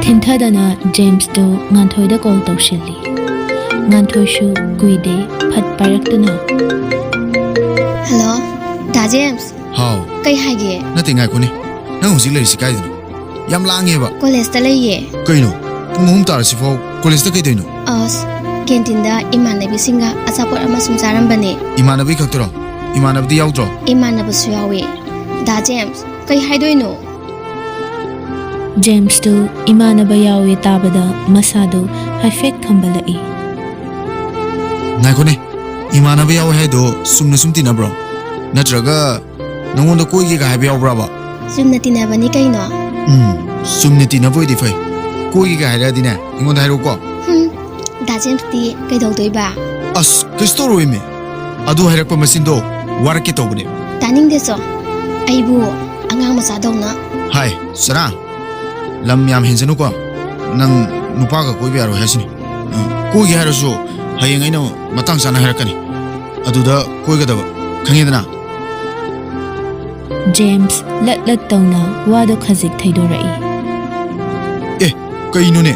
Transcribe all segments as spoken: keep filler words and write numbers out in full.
ꯊꯤꯟꯊꯗꯅ ꯖꯦꯝꯁꯇꯨ ꯉꯥꯟꯊꯣꯏꯗ call ꯇꯧꯁꯤꯜꯂꯤ꯫ ꯉꯥꯟꯊꯣꯏꯁꯨ ꯀꯨꯏꯗꯦ ꯐꯠ ꯄꯥꯏꯔꯛꯇꯨꯅ꯫ Hello, ꯗꯥ James. ꯍꯥꯎ꯫ ꯀꯩ ꯍꯥꯏꯒꯦ? ꯅꯠꯇꯦ, ꯉꯥꯏꯈꯣꯅꯦ꯫ ꯅꯪ ꯍꯧꯖꯤꯛ ꯂꯩꯔꯤꯁꯤ ꯀꯥꯏꯗꯅꯣ? ꯌꯥꯝ ꯂꯥꯡꯉꯦꯕ꯫ ꯀꯣꯂꯦꯖꯇ ꯂꯩꯌꯦ꯫ ꯀꯩꯅꯣ? ꯄꯨꯡ ꯑꯍꯨꯝ ꯇꯥꯔꯁꯤꯐꯥꯎ ꯀꯣꯂꯦꯖꯇ ꯀꯩꯗꯧꯏꯅꯣ? ꯑꯁ, ꯀꯦꯟꯇꯤꯟꯗ ꯏꯃꯥꯟꯅꯕꯤꯁꯤꯡꯒ ꯑꯆꯥꯄꯣꯠ ꯑꯃ ꯁꯨꯝ ꯆꯥꯔꯝꯕꯅꯦ꯫ ꯏꯃꯥꯟꯅꯕꯤ ꯈꯛꯇꯔꯣ? ꯏꯃꯥꯟꯅꯕꯗꯤ ꯌꯥꯎꯗ꯭ꯔꯣ? ꯏꯃꯥꯟꯅꯕꯁꯨ ꯌꯥꯎꯋꯦ꯫ ꯗꯥ ꯖꯦꯝꯁ, ꯀꯩ ꯍꯥꯏꯗꯣꯏꯅꯣ? ꯖꯦꯝꯁꯇꯨ ꯏꯃꯥꯟꯅꯕ ꯌꯥꯎꯋꯦ ꯇꯥꯕꯗ ꯃꯁꯥꯗꯨ ꯍꯥꯏꯐꯦꯠ ꯈꯝꯕꯜꯂꯛꯏ꯫ ꯉꯥꯏꯈꯣꯅꯦ, ꯏꯃꯥꯟꯅꯕ ꯌꯥꯎꯋꯦ ꯍꯥꯏꯗꯣ ꯆꯨꯝꯅ ꯁꯨꯝ ꯇꯤꯟꯅꯕ꯭ꯔꯣ? ꯅꯠꯇ꯭ꯔꯒ ꯅꯪꯉꯣꯟꯗ ꯀꯣꯏꯒꯦꯒ ꯍꯥꯏꯕ ꯌꯥꯎꯕ꯭ꯔꯕ? ꯆꯨꯝꯅ ꯇꯤꯟꯅꯕꯅꯤ ꯀꯩꯅꯣ꯫ ꯎꯝ, ꯆꯨꯝꯅ ꯇꯤꯟꯅꯕ ꯑꯣꯏꯗꯤ ꯐꯩ꯫ ꯀꯣꯏꯒꯦꯒ ꯍꯥꯏꯔꯛꯑꯗꯤꯅꯦ, ꯑꯩꯉꯣꯟꯗ ꯍꯥꯏꯔꯛꯎꯀꯣ꯫ ꯍꯨꯝ, ꯗꯥ ꯖꯦꯝꯁꯇꯤ ꯀꯩꯗꯧꯗꯣꯏꯕ? ꯑꯁ, ꯀꯩꯁꯨ ꯇꯧꯔꯣꯏꯃꯤ꯫ ꯑꯗꯨ ꯍꯥꯏꯔꯛꯄ ꯃꯆꯤꯟꯗꯣ ꯋꯥꯔꯛꯀꯦ ꯇꯧꯕꯅꯦ꯫ ꯇꯥꯅꯤꯡꯗꯦ ꯆꯣ, ꯑꯩꯕꯨ ꯑꯉꯥꯡ ꯃꯆꯥꯗꯧꯅ꯫ ꯍꯥꯏ, ꯆꯔꯥ, ꯂꯝ ꯌꯥꯝ ꯍꯦꯟꯖꯅꯨꯀꯣ꯫ ꯅꯪ ꯅꯨꯄꯥꯒ ꯀꯣꯏꯕ ꯌꯥꯔꯣꯏ ꯍꯥꯏꯁꯤꯅꯤ꯫ ꯎꯝ, ꯀꯣꯏꯒꯦ ꯍꯥꯏꯔꯁꯨ ꯍꯌꯦꯡ ꯑꯩꯅ ꯃꯇꯥꯡ ꯆꯥꯅ ꯍꯥꯏꯔꯛꯀꯅꯤ꯫ ꯑꯗꯨꯗ ꯀꯣꯏꯒꯗꯕ, ꯈꯪꯉꯦꯗꯅ? ꯖꯦꯝꯁ ꯂꯠ ꯂꯠ ꯇꯧꯅ ꯋꯥꯗꯣ ꯈꯖꯤꯛ ꯊꯩꯗꯣꯔꯛꯏ꯫ ꯑꯦ, ꯀꯩꯅꯣꯅꯦ?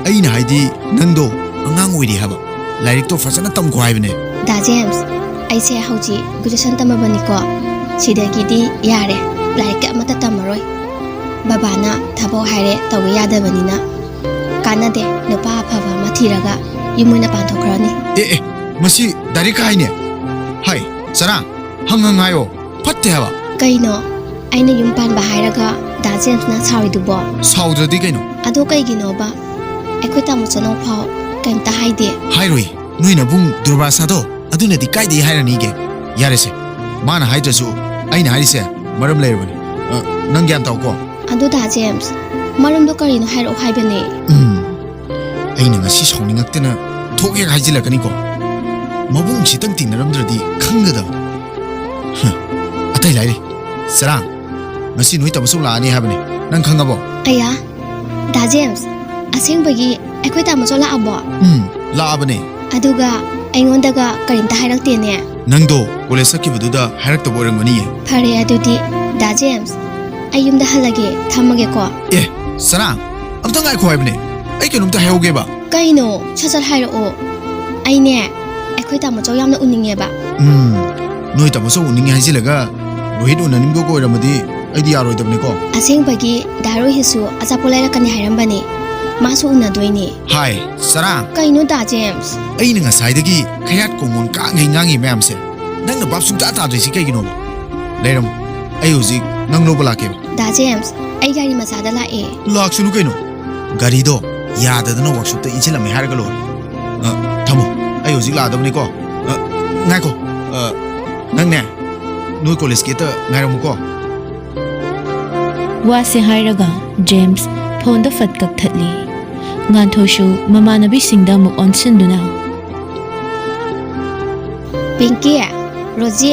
ꯑꯩꯅ ꯍꯥꯏꯗꯤ ꯅꯪꯗꯣ ꯑꯉꯥꯡ ꯑꯣꯏꯔꯤ ꯍꯥꯏꯕ꯫ ꯂꯥꯏꯔꯤꯛꯇꯣ ꯐꯖꯅ ꯇꯝꯈꯣ ꯍꯥꯏꯕꯅꯦ꯫ ꯗꯥ ꯖꯦꯝꯁ, ꯑꯩꯁꯦ ꯍꯧꯖꯤꯛ ꯒ꯭ꯔꯦꯖꯨꯑꯦꯁꯟ ꯇꯝꯃꯕꯅꯤꯀꯣ꯫ ꯁꯤꯗꯒꯤꯗꯤ ꯌꯥꯔꯦ, ꯂꯥꯏꯔꯤꯛꯀ ꯑꯃꯠꯇ ꯇꯝꯃꯔꯣꯏ꯫ ꯕꯕꯥꯅ ꯊꯕꯛ ꯍꯥꯏꯔꯦ ꯇꯧꯕ ꯌꯥꯗꯕꯅꯤꯅ꯫ ꯀꯥꯟꯅꯗꯦ, ꯅꯨꯄꯥ ꯑꯐꯕ ꯑꯃ ꯊꯤꯔꯒ ꯌꯨꯝ ꯑꯣꯏꯅ ꯄꯥꯟꯊꯣꯛꯈ꯭ꯔꯅꯤ꯫ ꯑꯦ, ꯑꯦ, ꯃꯁꯤ ꯗꯥꯏꯔꯦꯛ ꯍꯥꯏꯅꯦ꯫ ꯍꯥꯏ, ꯆꯔꯥ, ꯍꯪ ꯍꯪ ꯍꯥꯏꯌꯣ꯫ ꯐꯠꯇꯦ ꯍꯥꯏꯕ꯫ ꯀꯩꯅꯣ? ꯑꯩꯅ ꯌꯨꯝ ꯄꯥꯟꯕ ꯍꯥꯏꯔꯒ ꯗꯥ ꯖꯦꯝꯁꯅ ꯁꯥꯎꯔꯤꯗꯨꯕꯣ? ꯁꯥꯎꯗ꯭ꯔꯗꯤ ꯀꯩꯅꯣ? ꯑꯗꯣ ꯀꯩꯒꯤꯅꯣꯕ? ꯑꯩꯈꯣꯏ ꯇꯥꯃꯣ ꯆꯅꯧ ꯐꯥꯎ ꯀꯩꯝꯇ ꯍꯥꯏꯗꯦ꯫ ꯍꯥꯏꯔꯣꯏ꯫ ꯅꯣꯏ ꯅꯕꯨꯡ ꯗꯨꯔꯕꯥꯁꯥꯗꯣ ꯑꯗꯨꯅꯗꯤ ꯀꯥꯏꯗꯒꯤ ꯍꯥꯏꯔꯅꯤꯒꯦ? ꯌꯥꯔꯦꯁꯦ꯫ ꯃꯥꯅ ꯍꯥꯏꯗ꯭ꯔꯁꯨ ꯑꯩꯅ ꯍꯥꯏꯔꯤꯁꯦ ꯃꯔꯝ ꯂꯩꯔꯕꯅꯤ꯫ ꯑ, ꯅꯪ ꯒ꯭ꯌꯥꯟ ꯇꯥꯎꯀꯣ꯫ ꯑꯗꯣ ꯗꯥ ꯖꯦꯝꯁ, ꯃꯔꯝꯗꯣ ꯀꯔꯤꯅꯣ ꯍꯥꯏꯔꯛꯑꯣ ꯍꯥꯏꯕꯅꯦ꯫ ꯎꯝ, ꯑꯩꯅ ꯉꯁꯤ ꯁꯥꯎꯅꯤꯡꯉꯛꯇꯅ ꯊꯣꯛ ꯍꯦꯛ ꯍꯥꯏꯖꯤꯜꯂꯛꯀꯅꯤꯀꯣ꯫ ꯃꯕꯨꯡꯁꯤꯇꯪ ꯇꯤꯟꯅꯔꯝꯗ꯭ꯔꯗꯤ ꯈꯪꯒꯗꯕꯅꯤ꯫ ꯍ, ꯑꯇꯩ ꯂꯥꯏꯔꯤ꯫ ꯆꯔꯥꯡ, ꯉꯁꯤ ꯅꯣꯏ ꯇꯥꯃꯣꯆꯧ ꯂꯥꯛꯑꯅꯤ ꯍꯥꯏꯕꯅꯤ꯫ ꯅꯪ ꯈꯪꯉꯕꯣ? ꯑꯌꯥ, ꯗꯥ ꯖꯦꯝꯁ, ꯑꯁꯦꯡꯕꯒꯤ ꯑꯩꯈꯣꯏ ꯇꯥꯃꯣꯆꯧ ꯂꯥꯛꯑꯕꯣ? ꯎꯝ, ꯂꯥꯛꯑꯕꯅꯦ꯫ ꯑꯗꯨꯒ ꯑꯩꯉꯣꯟꯗꯒ ꯀꯔꯤꯝꯇ ꯍꯥꯏꯔꯛꯇꯦꯅꯦ꯫ ꯅꯪꯗꯣ ꯀꯣꯂꯦꯖ ꯆꯠꯈꯤꯕꯗꯨꯗ ꯍꯥꯏꯔꯛꯇꯕ ꯑꯣꯏꯔꯝꯒꯅꯤꯌꯦ꯫ ꯐꯔꯦ ꯑꯗꯨꯗꯤ, ꯗꯥ ꯖꯦꯝꯁ, ꯑꯩ ꯌꯨꯝꯗ ꯍꯜꯂꯒꯦ, ꯊꯝꯃꯒꯦꯀꯣ꯫ ꯑꯦ, ꯆꯔꯥꯡ, ꯑꯝꯇ ꯉꯥꯏꯈꯣ ꯍꯥꯏꯕꯅꯦ, ꯑꯩ ꯀꯩꯅꯣꯝꯇ ꯍꯥꯏꯍꯧꯒꯦꯕ꯫ ꯀꯩꯅꯣ? ꯁꯠ ꯁꯠ ꯍꯥꯏꯔꯛꯑꯣ꯫ ꯑꯩꯅꯦ, ꯑꯩꯈꯣꯏ ꯇꯥꯃꯣꯆꯧ ꯌꯥꯝꯅ ꯎꯅꯤꯡꯉꯦꯕ꯫ ꯎꯝ, ꯅꯣꯏ ꯇꯥꯃꯣꯆꯧ ꯎꯅꯤꯡꯉꯦ ꯍꯥꯏꯖꯤꯜꯂꯒ ꯔꯣꯍꯤꯠ ꯎꯅꯅꯤꯡꯕꯒ ꯑꯣꯏꯔꯝꯃꯗꯤ ꯑꯩꯗꯤ ꯌꯥꯔꯣꯏꯗꯕꯅꯤꯀꯣ꯫ ꯑꯁꯦꯡꯕꯒꯤ ꯗꯥ ꯔꯣꯍꯤꯠꯁꯨ ꯑꯆꯥꯄꯣꯠ ꯂꯩꯔꯛꯀꯅꯤ ꯍꯥꯏꯔꯝꯕꯅꯦ꯫ ꯃꯥꯁꯨ ꯎꯅꯗꯣꯏꯅꯦ꯫ ꯍꯥꯏ, ꯆꯔꯥꯡ꯫ ꯀꯩꯅꯣ ꯗꯥ ꯖꯦꯝꯁ? ꯑꯩꯅ ꯉꯁꯥꯏꯗꯒꯤ ꯈꯌꯥꯠ ꯀꯣꯡꯒꯣꯟ ꯀꯥꯡꯉꯩ ꯉꯥꯡꯉꯤ ꯃꯌꯥꯝꯁꯦ, ꯅꯪꯅ ꯚꯥꯞ ꯁꯨꯡꯇꯥ ꯇꯥꯗ꯭ꯔꯤꯁꯤ ꯀꯩꯒꯤꯅꯣꯕ? ꯂꯩꯔꯝꯃꯣ, ꯑꯩ ꯍꯧꯖꯤꯛ ꯅꯪ ꯂꯧꯕ ꯂꯥꯛꯀꯦꯕ꯫ ꯗꯥ ꯖꯦꯝꯁ, ꯑꯩ ꯒꯥꯔꯤ ꯃꯆꯥꯗ ꯂꯥꯛꯑꯦ꯫ ꯂꯥꯛꯁꯅꯨ ꯀꯩꯅꯣ, ꯒꯥꯔꯤꯗꯣ ꯌꯥꯗꯗꯅ ꯋꯥꯛꯁꯣꯞꯇ ꯏꯟꯁꯤꯜꯂꯝꯃꯦ ꯍꯥꯏꯔꯒ ꯂꯣꯏꯔꯦ꯫ ꯑ, ꯊꯝꯃꯣ, ꯑꯩ ꯍꯧꯖꯤꯛ ꯂꯥꯛꯑꯗꯕꯅꯤꯀꯣ꯫ ꯑ, ꯉꯥꯏꯈꯣ, ꯑ, ꯅꯪꯅꯦ, ꯅꯣꯏ ꯀꯣꯂꯦꯖ ꯒꯦꯠꯇ ꯉꯥꯏꯔꯝꯃꯨꯀꯣ꯫ ꯋꯥꯁꯦ ꯍꯥꯏꯔꯒ ꯖꯦꯝꯁ ꯐꯣꯟꯗꯣ ꯐꯠ ꯀꯛꯊꯠꯂꯤ꯫ ꯉꯥꯟꯊꯣꯏꯁꯨ ꯃꯃꯥꯟꯅꯕꯤꯁꯤꯡꯗ ꯑꯃꯨꯛ ꯑꯣꯟꯁꯤꯟꯗꯨꯅ, ꯄꯤꯡꯀꯤ, ꯔꯣꯖꯤ,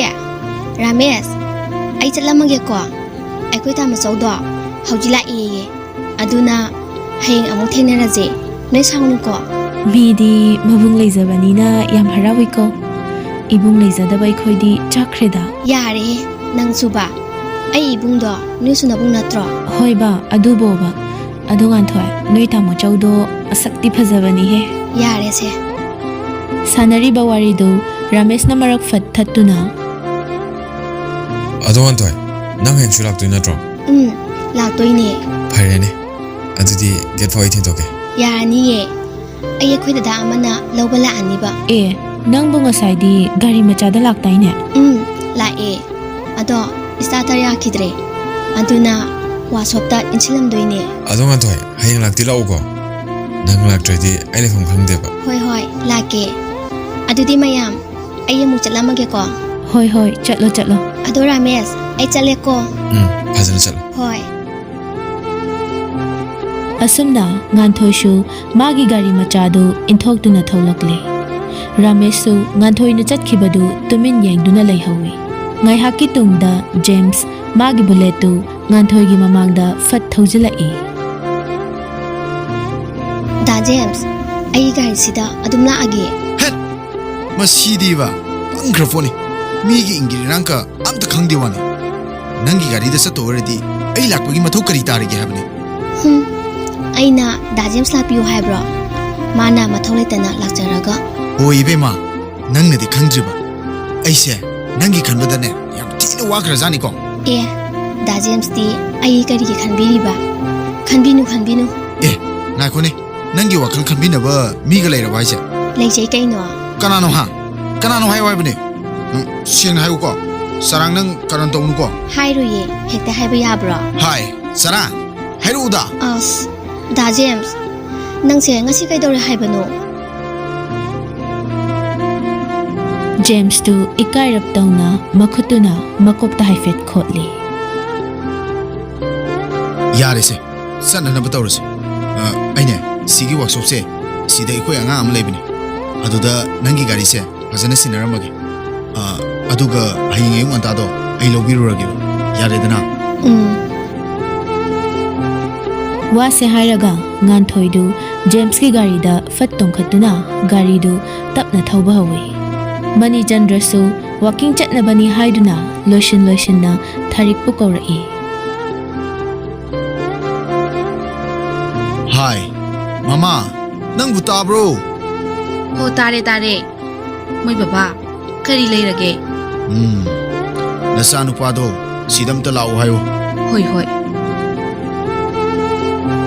ꯔꯥꯃꯦꯁ, ꯑꯩ ꯆꯠꯂꯝꯃꯒꯦꯀꯣ꯫ ꯑꯩꯈꯣꯏ ꯇꯥꯃꯣꯆꯧꯗꯣ ꯍꯧꯖꯤꯛ ꯂꯥꯛꯑꯦꯌꯦ꯫ ꯑꯗꯨꯅ ꯍꯌꯦꯡ ꯑꯃꯨꯛ ꯊꯦꯡꯅꯔꯁꯦ꯫ ꯅꯣꯏ ꯁꯥꯎꯅꯨꯀꯣ꯫ ꯃꯤꯗꯤ ꯃꯕꯨꯡ ꯂꯩꯖꯕꯅꯤꯅ ꯌꯥꯝ ꯍꯔꯥꯎꯏꯀꯣ꯫ ꯏꯕꯨꯡ ꯂꯩꯖꯗꯕ ꯑꯩꯈꯣꯏꯗꯤ ꯆꯥꯛꯈ꯭ꯔꯦꯗ꯫ ꯌꯥꯔꯦ, ꯅꯪꯁꯨꯕ꯫ ꯑꯩ ꯏꯕꯨꯡꯗꯣ ꯅꯣꯏꯁꯨ ꯅꯕꯨꯡ ꯅꯠꯇ꯭ꯔꯣ? ꯍꯣꯏꯕ, ꯑꯗꯨꯕꯣꯕ꯫ ꯑꯗꯣ ꯉꯥꯟꯊꯣꯏ, ꯅꯣꯏ ꯇꯥꯃꯣ ꯆꯧꯗꯣ ꯃꯁꯛꯇꯤ ꯐꯖꯕꯅꯤꯍꯦ꯫ ꯌꯥꯔꯦꯁꯦ꯫ ꯁꯥꯟꯅꯔꯤꯕ ꯋꯥꯔꯤꯗꯨ ꯔꯥꯃꯦꯁꯅ ꯃꯔꯛ ꯐꯠ ꯊꯠꯇꯨꯅ, ꯑꯗꯣ ꯉꯥꯟꯊꯣꯏ, ꯅꯪ ꯍꯌꯦꯡꯁꯨ ꯂꯥꯛꯇꯣꯏ ꯅꯠꯇ꯭ꯔꯣ? ꯎꯝ, ꯂꯥꯛꯇꯣꯏꯅꯦ꯫ ꯐꯔꯦꯅꯦ, ꯑꯗꯨꯗꯤ ꯒꯦꯠ ꯐꯥꯎ ꯑꯩ ꯊꯤꯟꯗꯣꯛꯀꯦ꯫ ꯌꯥꯔꯅꯤꯌꯦ, ꯑꯩ ꯑꯩꯈꯣꯏ ꯗꯗꯥ ꯑꯃꯅ ꯂꯧꯕ ꯂꯥꯛꯑꯅꯤꯕ꯫ ꯑꯦ, ꯅꯪꯕꯨ ꯉꯁꯥꯏꯗꯤ ꯒꯥꯔꯤ ꯃꯆꯥꯗ ꯂꯥꯛꯇꯥꯏꯅꯦ? ꯎꯝ, ꯂꯥꯛꯑꯦ꯫ ꯑꯗꯣ ꯁ꯭ꯇꯥꯔꯇꯔ ꯌꯥꯈꯤꯗ꯭ꯔꯦ, ꯑꯗꯨꯅ ꯋꯥꯁꯣꯞꯇ ꯏꯟꯁꯤꯜꯂꯝꯗꯣꯏꯅꯦ꯫ ꯑꯗꯣ ꯉꯥꯟꯊꯣꯏ, ꯍꯌꯦꯡ ꯂꯥꯛꯇꯤ ꯂꯥꯛꯎꯀꯣ꯫ ꯅꯪ ꯂꯥꯛꯇ꯭ꯔꯗꯤ ꯑꯩ ꯂꯩꯐꯝ ꯈꯪꯗꯦꯕ꯫ ꯍꯣꯏ, ꯍꯣꯏ, ꯂꯥꯛꯀꯦ꯫ ꯑꯗꯨꯗꯤ ꯃꯌꯥꯝ, ꯑꯩ ꯑꯃꯨꯛ ꯆꯠꯂꯝꯃꯒꯦꯀꯣ꯫ ꯍꯣꯏ, ꯍꯣꯏ, ꯆꯠꯂꯣ, ꯆꯠꯂꯣ꯫ ꯑꯗꯣ ꯔꯥꯃꯦꯁ, ꯑꯩ ꯆꯠꯂꯦꯀꯣ꯫ ꯎꯝ, ꯐꯖꯅ ꯆꯠꯂꯣ꯫ ꯍꯣꯏ꯫ ꯑꯁꯨꯝꯅ ꯉꯥꯟꯊꯣꯏꯁꯨ ꯃꯥꯒꯤ ꯒꯥꯔꯤ ꯃꯆꯥꯗꯨ ꯏꯟꯊꯣꯛꯇꯨꯅ ꯊꯣꯛꯂꯛꯂꯦ꯫ ꯔꯥꯃꯦꯁꯁꯨ ꯉꯥꯟꯊꯣꯏꯅ ꯆꯠꯈꯤꯕꯗꯨ ꯇꯨꯃꯤꯟ ꯌꯦꯡꯗꯨꯅ ꯂꯩꯍꯧꯏ꯫ ꯉꯥꯏꯍꯥꯛꯀꯤ ꯇꯨꯡꯗ ꯖꯦꯝꯁ ꯃꯥꯒꯤ ꯕꯨꯂꯦꯠꯇꯨ ꯉꯥꯟꯊꯣꯏꯒꯤ ꯃꯃꯥꯡꯗ ꯐꯠ ꯊꯧꯖꯤꯜꯂꯛꯏ꯫ ꯗꯥ ꯖꯦꯝꯁ, ꯑꯩ ꯒꯥꯔꯤꯁꯤꯗ ꯑꯗꯨꯝ ꯂꯥꯛꯑꯒꯦ꯫ ꯍꯠ! ꯃꯁꯤꯗꯤꯕ ꯄꯪꯈ꯭ꯔ ꯄꯣꯠꯅꯤ꯫ ꯃꯤꯒꯤ ꯏꯪꯒꯤꯠ ꯏꯔꯥꯡꯀ ꯑꯝꯇ ꯈꯪꯗꯦ ꯋꯥꯅꯤ꯫ ꯅꯪꯒꯤ ꯒꯥꯔꯤꯗ ꯆꯠꯇ ꯑꯣꯏꯔꯗꯤ ꯑꯩ ꯂꯥꯛꯄꯒꯤ ꯃꯊꯧ ꯀꯔꯤ ꯇꯥꯔꯤꯒꯦ ꯍꯥꯏꯕꯅꯤ? ꯍꯨꯝ, ꯑꯩꯅ ꯗꯥ ꯖꯦꯝꯁ ꯂꯥꯛꯄꯤꯌꯨ ꯍꯥꯏꯕ꯭ꯔꯣ? ꯃꯥꯅ ꯃꯊꯧ ꯂꯩꯇꯅ ꯂꯥꯛꯆꯔꯒ꯫ ꯍꯣꯏ ꯏꯕꯦꯝꯃ, ꯅꯪꯅꯗꯤ ꯈꯪꯗ꯭ꯔꯤꯕ, ꯑꯩꯁꯦ ꯅꯪꯒꯤ ꯈꯟꯕꯗꯅꯦ ꯌꯥꯝ ꯊꯤꯅ ꯋꯥꯈ꯭ꯔꯖꯥꯠꯅꯤꯀꯣ꯫ ꯑꯦ, ꯗꯥ ꯖꯦꯝꯁꯇꯤ ꯑꯩ ꯀꯔꯤꯒꯤ ꯈꯟꯕꯤꯔꯤꯕ? ꯈꯟꯕꯤꯅꯨ, ꯈꯟꯕꯤꯅꯨ꯫ ꯑꯦ, ꯉꯥꯏꯈꯣꯅꯦ, ꯅꯪꯒꯤ ꯋꯥꯈꯜ ꯈꯟꯕꯤꯅꯕ ꯃꯤꯒ ꯂꯩꯔꯕ ꯍꯥꯏꯁꯦ? ꯂꯩꯖꯩ ꯀꯩꯅꯣ꯫ ꯀꯅꯥꯅꯣ ꯍꯥ? ꯀꯅꯥꯅꯣ ꯍꯥꯏꯌꯨ ꯍꯥꯏꯕꯅꯦ꯫ ꯎꯝ, ꯁꯦꯡꯅ ꯍꯥꯏꯌꯨꯀꯣ꯫ ꯆꯔꯥꯡ, ꯅꯪ ꯀꯔꯟ ꯇꯧꯅꯨꯀꯣ꯫ ꯍꯥꯏꯔꯣꯏꯌꯦ, ꯍꯦꯛꯇ ꯍꯥꯏꯕ ꯌꯥꯕ꯭ꯔꯣ? ꯍꯥꯏ, ꯆꯔꯥꯡ, ꯍꯥꯏꯔꯛꯎꯗ꯫ ꯑꯁ, ꯗꯥ ꯖꯦꯝꯁ, ꯅꯪꯁꯦ ꯉꯁꯤ ꯀꯩꯗꯧꯔꯦ ꯍꯥꯏꯕꯅꯣ? ꯖꯦꯝꯁꯇꯨ ꯏꯀꯥꯏꯔꯞ ꯇꯧꯅ ꯃꯈꯨꯠꯇꯨꯅ ꯃꯀꯣꯛꯇ ꯍꯥꯏꯐꯦꯠ ꯈꯣꯠꯂꯤ꯫ ꯌꯥꯔꯦꯁꯦ, ꯆꯠꯅꯅꯕ ꯇꯧꯔꯁꯦ꯫ ꯑ, ꯑꯩꯅꯦ, ꯁꯤꯒꯤ ꯋꯥꯛꯁꯣꯞꯁꯦ, ꯁꯤꯗ ꯑꯩꯈꯣꯏ ꯑꯉꯥꯡ ꯑꯃ ꯂꯩꯕꯅꯦ꯫ ꯑꯗꯨꯗ ꯅꯪꯒꯤ ꯒꯥꯔꯤꯁꯦ ꯐꯖꯅ ꯁꯤꯟꯅꯔꯝꯃꯒꯦ꯫ ꯑ, ꯑꯗꯨꯒ ꯍꯌꯦꯡ ꯑꯌꯨꯛ ꯉꯟꯇꯥꯗꯣ ꯑꯩ ꯂꯧꯕꯤꯔꯨꯔꯒꯦꯕ꯫ ꯌꯥꯔꯦꯗꯅ? ꯎꯝ꯫ ꯋꯥꯁꯦ ꯍꯥꯏꯔꯒ ꯉꯥꯟꯊꯣꯏꯗꯨ ꯖꯦꯝꯁꯀꯤ ꯒꯥꯔꯤꯗ ꯐꯠ ꯇꯣꯡꯈꯠꯇꯨꯅ ꯒꯥꯔꯤꯗꯨ ꯇꯞꯅ ꯊꯧꯕ ꯍꯧꯏ꯫ ꯃꯅꯤꯆꯟꯗ꯭ꯔꯁꯨ ꯋꯥꯀꯤꯡ ꯆꯠꯅꯕꯅꯤ ꯍꯥꯏꯗꯨꯅ ꯂꯣꯏꯁꯤꯟ ꯂꯣꯏꯁꯤꯟꯅ ꯊꯥꯔꯤꯛꯄꯨ ꯀꯧꯔꯛꯏ꯫ ꯍꯥꯏ, ꯃꯃꯥ, ꯅꯪꯕꯨ ꯇꯥꯕ꯭ꯔꯣ? ꯑꯣ, ꯇꯥꯔꯦ, ꯇꯥꯔꯦ꯫ ꯃꯣꯏ ꯕꯕꯥ, ꯀꯔꯤ ꯂꯩꯔꯒꯦ? ꯎꯝ, ꯅꯆꯥꯅꯨꯄꯥꯗꯣ ꯁꯤꯗ ꯑꯝꯇ ꯂꯥꯛꯑꯣ ꯍꯥꯏꯌꯣ꯫ ꯍꯣꯏ, ꯍꯣꯏ꯫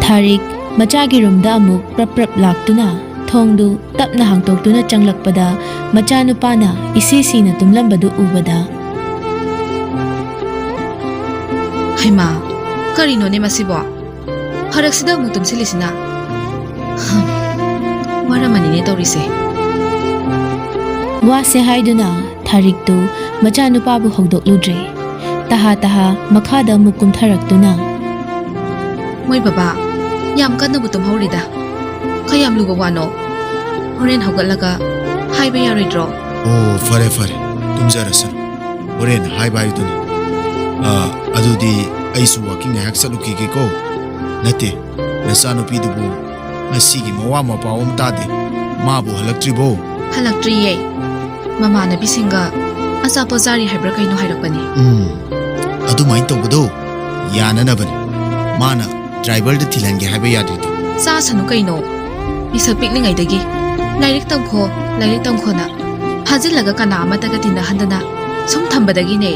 ꯊꯥꯔꯤꯛ ꯃꯆꯥꯒꯤ ꯔꯨꯝꯗ ꯑꯃꯨꯛ ꯄ꯭ꯔꯞ ꯄ꯭ꯔꯞ ꯂꯥꯛꯇꯨꯅ ꯊꯣꯡꯗꯨ ꯇꯞꯅ ꯍꯥꯡꯇꯣꯛꯇꯨꯅ ꯆꯪꯂꯛꯄꯗ ꯃꯆꯥꯅꯨꯄꯥꯅ ꯏꯁꯤ ꯁꯤꯅ ꯇꯨꯝꯂꯝꯕꯗꯨ ꯎꯕꯗ, "ꯍꯩꯃꯥ, ꯀꯔꯤꯅꯣꯅꯦ ꯃꯁꯤꯕꯣ? ꯐꯔꯛꯁꯤꯗ ꯑꯃꯨꯛ ꯇꯨꯝꯁꯤꯜꯂꯤꯁꯤꯅ? ꯍꯝ, ꯋꯥꯔꯝꯃꯅꯤꯅꯦ ꯇꯧꯔꯤꯁꯦ꯫" ꯋꯥꯁꯦ ꯍꯥꯏꯗꯨꯅ ꯊꯥꯔꯤꯛꯇꯨ ꯃꯆꯥꯅꯨꯄꯥꯕꯨ ꯍꯧꯗꯣꯛꯂꯨꯗ꯭ꯔꯦ꯫ ꯇꯍꯥ ꯇꯍꯥ ꯃꯈꯥꯗ ꯑꯃꯨꯛ ꯀꯨꯝꯊꯔꯛꯇꯨꯅ, "ꯃꯣꯏ ꯕꯕꯥ, ꯌꯥꯝ ꯀꯟꯅꯕꯨ ꯇꯨꯝꯍꯧꯔꯤꯗ꯫ ꯀꯌꯥꯝ ꯂꯨꯕ ꯋꯥꯅꯣ? ꯍꯣꯔꯦꯟ ꯍꯧꯒꯠꯂꯒ ꯍꯥꯏꯕ ꯌꯥꯔꯣꯏꯗ꯭ꯔꯣ?" "ꯑꯣ, ꯐꯔꯦ, ꯐꯔꯦ, ꯇꯨꯝꯖꯔꯁꯅꯨ꯫ ꯍꯣꯔꯦꯟ ꯍꯥꯏꯕ ꯍꯥꯏꯕꯗꯨꯅꯤ꯫ ꯑ, ꯑꯗꯨꯗꯤ ꯑꯩꯁꯨ ꯋꯥꯀꯤꯡ ꯉꯥꯏꯍꯥꯛ ꯆꯠꯂꯨꯈꯤꯒꯦꯀꯣ꯫ ꯅꯠꯇꯦ, ꯅꯆꯥꯅꯨꯄꯤꯗꯨꯕꯨ ꯉꯁꯤꯒꯤ ꯃꯋꯥ ꯃꯄꯥꯎ ꯑꯃ ꯇꯥꯗꯦ꯫ ꯃꯥꯕꯨ ꯍꯜꯂꯛꯇ꯭ꯔꯤꯕꯣ?" "ꯍꯜꯂꯛꯇ꯭ꯔꯤꯌꯦ꯫ ꯃꯃꯥꯟꯅꯕꯤꯁꯤꯡꯒ ꯑꯆꯥꯄꯣꯠ ꯆꯥꯔꯤ ꯍꯥꯏꯕ꯭ꯔꯥ ꯀꯩꯅꯣ ꯍꯥꯏꯔꯛꯄꯅꯦ꯫" "ꯎꯝ, ꯑꯗꯨꯃꯥꯏꯅ ꯇꯧꯕꯗꯣ ꯌꯥꯅꯅꯕꯅꯤ꯫ ꯃꯥꯅ ꯗ꯭ꯔꯥꯏꯚꯔꯗ ꯊꯤꯜꯍꯟꯒꯦ ꯍꯥꯏꯕ ꯌꯥꯗ꯭ꯔꯤꯗꯣ? ꯆꯥꯁꯅꯨ ꯀꯩꯅꯣ, ꯃꯤꯁꯛ ꯄꯤꯛꯂꯤꯉꯩꯗꯒꯤ ꯂꯥꯏꯔꯤꯛ ꯇꯝꯈꯣ, ꯂꯥꯏꯔꯤꯛ ꯇꯝꯈꯣꯅ ꯐꯥꯖꯤꯜꯂꯒ ꯀꯅꯥ ꯑꯃꯠꯇꯒ ꯇꯤꯟꯅꯍꯟꯗꯅ ꯁꯨꯝ ꯊꯝꯕꯗꯒꯤꯅꯦ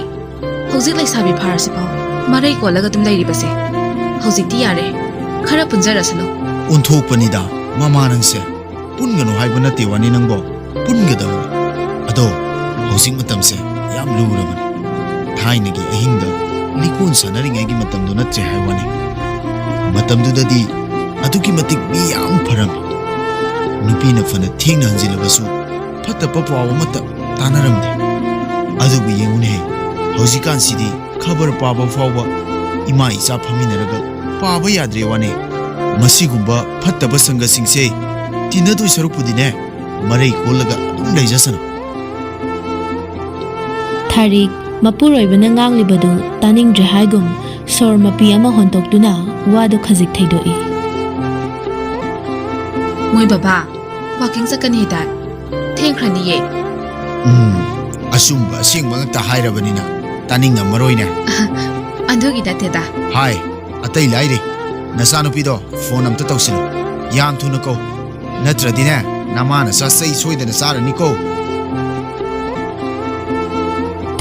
ꯍꯧꯖꯤꯛ ꯂꯩꯁꯥꯕꯤ ꯐꯥꯔꯁꯤꯐꯥꯎ ꯃꯔꯩ ꯀꯣꯜꯂꯒ ꯑꯗꯨꯝ ꯂꯩꯔꯤꯕꯁꯦ꯫ ꯍꯧꯖꯤꯛꯇꯤ ꯌꯥꯔꯦ, ꯈꯔ ꯄꯨꯟꯖꯔꯁꯅꯨ꯫ ꯑꯣꯟꯊꯣꯛꯄꯅꯤꯗ ꯃꯃꯥ ꯅꯪꯁꯦ꯫ ꯄꯨꯟꯒꯅꯨ ꯍꯥꯏꯕ ꯅꯠꯇꯦ ꯋꯥꯅꯤ ꯅꯪꯕꯣ, ꯄꯨꯟꯒꯗꯕꯅꯤ꯫ ꯑꯗꯣ ꯍꯧꯖꯤꯛ ꯃꯇꯝꯁꯦ ꯌꯥꯝ ꯂꯨꯔꯕꯅꯤ꯫ ꯊꯥꯏꯅꯒꯤ ꯑꯍꯤꯡꯗ ꯂꯤꯀꯣꯟ ꯁꯥꯟꯅꯔꯤꯉꯩꯒꯤ ꯃꯇꯝꯗꯣ ꯅꯠꯇ꯭ꯔꯦ ꯍꯥꯏ ꯋꯥꯅꯤ꯫ ꯃꯇꯝꯗꯨꯗꯗꯤ ꯑꯗꯨꯛꯀꯤ ꯃꯇꯤꯛ ꯃꯤ ꯌꯥꯝ ꯐꯔꯝꯃꯤ꯫ ꯅꯨꯄꯤꯅ ꯐꯅ ꯊꯦꯡꯅ ꯍꯟꯖꯤꯜꯂꯕꯁꯨ ꯐꯠꯇꯕ ꯄꯥꯎ ꯑꯃꯠꯇ ꯇꯥꯅꯔꯝꯗꯦ꯫ ꯑꯗꯨꯕꯨ ꯌꯦꯡꯉꯨꯅꯦꯍꯦ, ꯍꯧꯖꯤꯛꯀꯥꯟꯁꯤꯗꯤ ꯈꯕꯔ ꯄꯥꯕ ꯐꯥꯎꯕ ꯏꯃꯥ ꯏꯆꯥ ꯐꯝꯃꯤꯟꯅꯔꯒ ꯄꯥꯕ ꯌꯥꯗ꯭ꯔꯦ ꯋꯥꯅꯦ꯫ ꯃꯁꯤꯒꯨꯝꯕ ꯐꯠꯇꯕ ꯁꯪꯒꯁꯤꯡꯁꯦ ꯇꯤꯟꯅꯗꯣꯏ ꯁꯔꯨꯛꯄꯨꯗꯤꯅꯦ, ꯃꯔꯩ ꯀꯣꯜꯂꯒ ꯑꯗꯨꯝ ꯂꯩꯖꯁꯅꯨ꯫ ꯊꯥꯔꯤꯛ ꯃꯄꯨꯔꯣꯏꯕꯅ ꯉꯥꯡꯂꯤꯕꯗꯨ ꯇꯥꯅꯤꯡꯗ꯭ꯔꯦ ꯍꯥꯏꯒꯨꯝ ꯁꯣꯔ ꯃꯄꯤ ꯑꯃ ꯍꯣꯟꯇꯣꯛꯇꯨꯅ ꯋꯥꯗꯨ ꯈꯖꯤꯛ ꯊꯩꯗꯣꯛꯏ꯫ ꯃꯣꯏ ꯕꯕꯥ, ꯋꯥꯀꯤꯡ ꯆꯠꯀꯅꯤ ꯍꯥꯏꯗꯥꯏ? ꯊꯦꯡꯈ꯭ꯔꯅꯤꯌꯦ꯫ ꯎꯝ, ꯑꯆꯨꯝꯕ ꯑꯁꯦꯡꯕ ꯉꯛꯇ ꯍꯥꯏꯔꯕꯅꯤꯅ ꯇꯥꯅꯤꯡꯉꯝꯃꯔꯣꯏꯅꯦ꯫ ꯑꯗꯨꯒꯤ ꯅꯠꯇꯦꯗ꯫ ꯍꯥꯏ, ꯑꯇꯩ ꯂꯥꯏꯔꯤ, ꯅꯆꯥꯅꯨꯄꯤꯗꯣ ꯐꯣꯟ ꯑꯝꯇ ꯇꯧꯁꯤꯜꯂꯨ, ꯌꯥꯝ ꯊꯨꯅ ꯀꯧ, ꯅꯠꯇ꯭ꯔꯗꯤꯅꯦ ꯅꯃꯥ ꯅꯆꯥ ꯆꯩ ꯁꯣꯏꯗꯅ ꯆꯥꯔꯅꯤꯀꯣ꯫